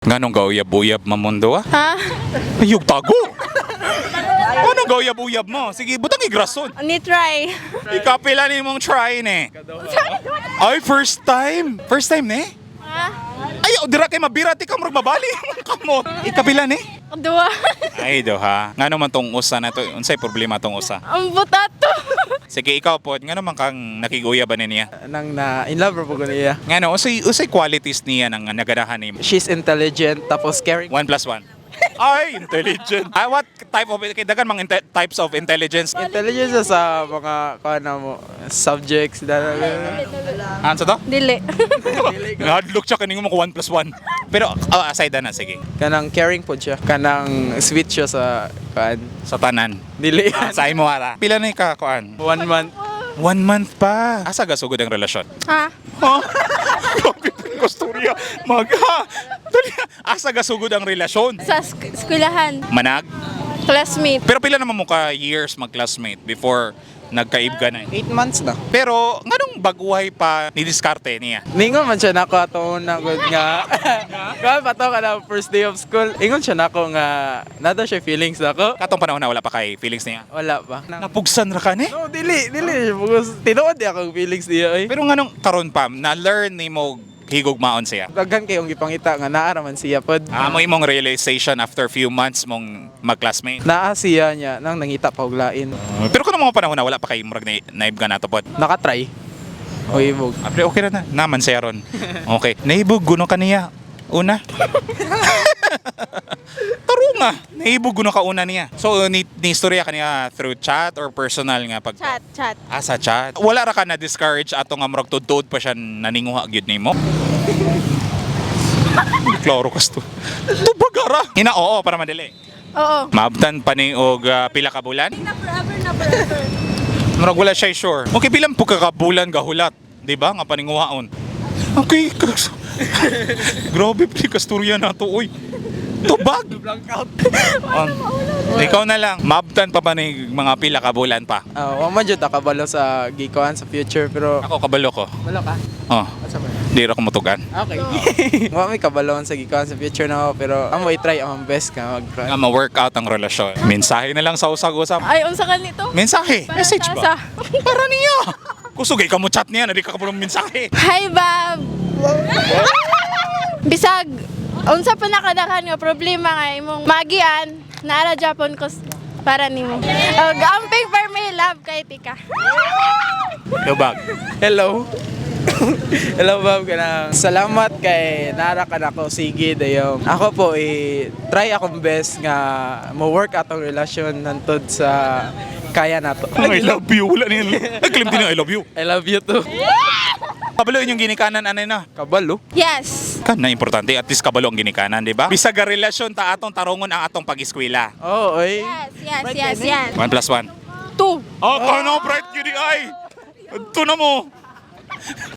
Nganong gauyab-uyab mamundo ah? Ha? Ayog tago. Anong gauyab-uyab mo? Sige, butang igrason. Ni try. Ikapila ni mong try ni. Ay, first time. First time ni? Ha? Ay, oh, dira kay mabira ti ka murag mabali imong kamot. Ikapila ni? Dua. Ay, do ha. Ngano man tong usa na to? Unsay problema tong usa? Ang butato. Sige, ikaw po, ngano man kang nakiguya ba ni niya? Nang na in love ra po ko niya. Ngano unsay unsay qualities niya nang naganahan nimo? She's intelligent tapos caring. 1 plus 1. Ay, intelligent. Ay, what type of kay daghan mga types of intelligence? Intelligent siya sa mga kuan na mo subjects dala. Ano sa to? Dili. Nahadlok siya kaningo mo ko 1 plus 1. Pero oh, aside na sige. Kanang caring po siya. Kanang sweet siya sa kuan. Sa tanan. Dili. Ah, sa imo ara. Pila na ka kuan? One month. One month pa. Asa gasugod ang relasyon? Ha? Ha? Grabe po yung Mag ha? Dali. Asa gasugod ang relasyon? Sa eskwelahan. Manag? Classmate. Pero pila naman mo ka years mag-classmate before nagkaib ka na? 8 months na. Pero nganong baguhay pa ni diskarte niya? Ningon man siya nako ato una gud nga. Kuan pa to kana first day of school. Ingon siya nako nga nada siya feelings nako. Katong panahon na wala pa kay feelings niya. Wala pa. Nang- Napugsan ra ka ni? No, dili, dili. Bugos tinuod di akong feelings niya oy. Pero nganong karon pa na-learn nimo higugmaon siya? Daghan kayong gipangita nga naa ra man siya pod. Ah, mo imong realization after few months mong mag-classmate. Naa siya niya nang nangita pa og lain. Pero kung mga panahon na wala pa kay murag na naib ka na to pod. Nakatry. Oy ibog. Ah, pero okay ra na. Naman siya ron. Okay. Naibog guno ka niya. Una. Tarunga. Naibog guno ka una niya. So ni istorya ka niya through chat or personal nga pag Chat, chat. Ah, sa chat. Wala ra ka na discourage ato nga murag tudtuod pa siya naninguha gyud nimo. Klaro kas to. Tubagara. Ina oo para madali. Oo. Maabtan pa ni og pila ka bulan? Na forever na forever. Murag wala siya sure. Okay, pilang po ka ka bulan gahulat, di ba? Nga paninguhaon. Okay, grabe pa kasturya na to, oy. Tubag. Blank out. Ikaw na lang. Maabtan pa ba ni mga pila ka bulan pa? Ah, wa man jud nakabalo sa gikuan sa future pero Ako kabalo ko. Balo ka? Oh, Asa man? di ra ko mutugan. Okay. Wa may kabalon sa gikuan sa future na ako, pero amo i-try ang best ka mag Nga ma-work out ang relasyon. Mensahe na lang sa usag-usap. Ay, unsa ka nito? Mensahe. Para Message sa ba? asa? Para niya. Kusugay ka mo chat niya, na di ka kabulong mensahe. Hi, Bob! Bisag, unsa pa nakadaghan nga problema nga imong magian, naara Japon ko para nimo. Og amping for me love kay tika. Lubag. Hello. Hello, Bob. Kanang salamat kay nara ka nako sige dayon. Ako po i try akong best nga mo work atong relasyon hantod sa kaya nato. I love you. Wala niya. Nag-claim din na I love you. I love you too. Kabalo inyong ginikanan anay na. Kabalo. Yes. Kan na importante at least kabalo ang ginikanan, di ba? Bisag ka relasyon ta atong tarongon ang atong pag-eskwela. Oh, oy. Yes. 1 plus 1. Two. Oh, kano bright yun di ay. Ito na mo.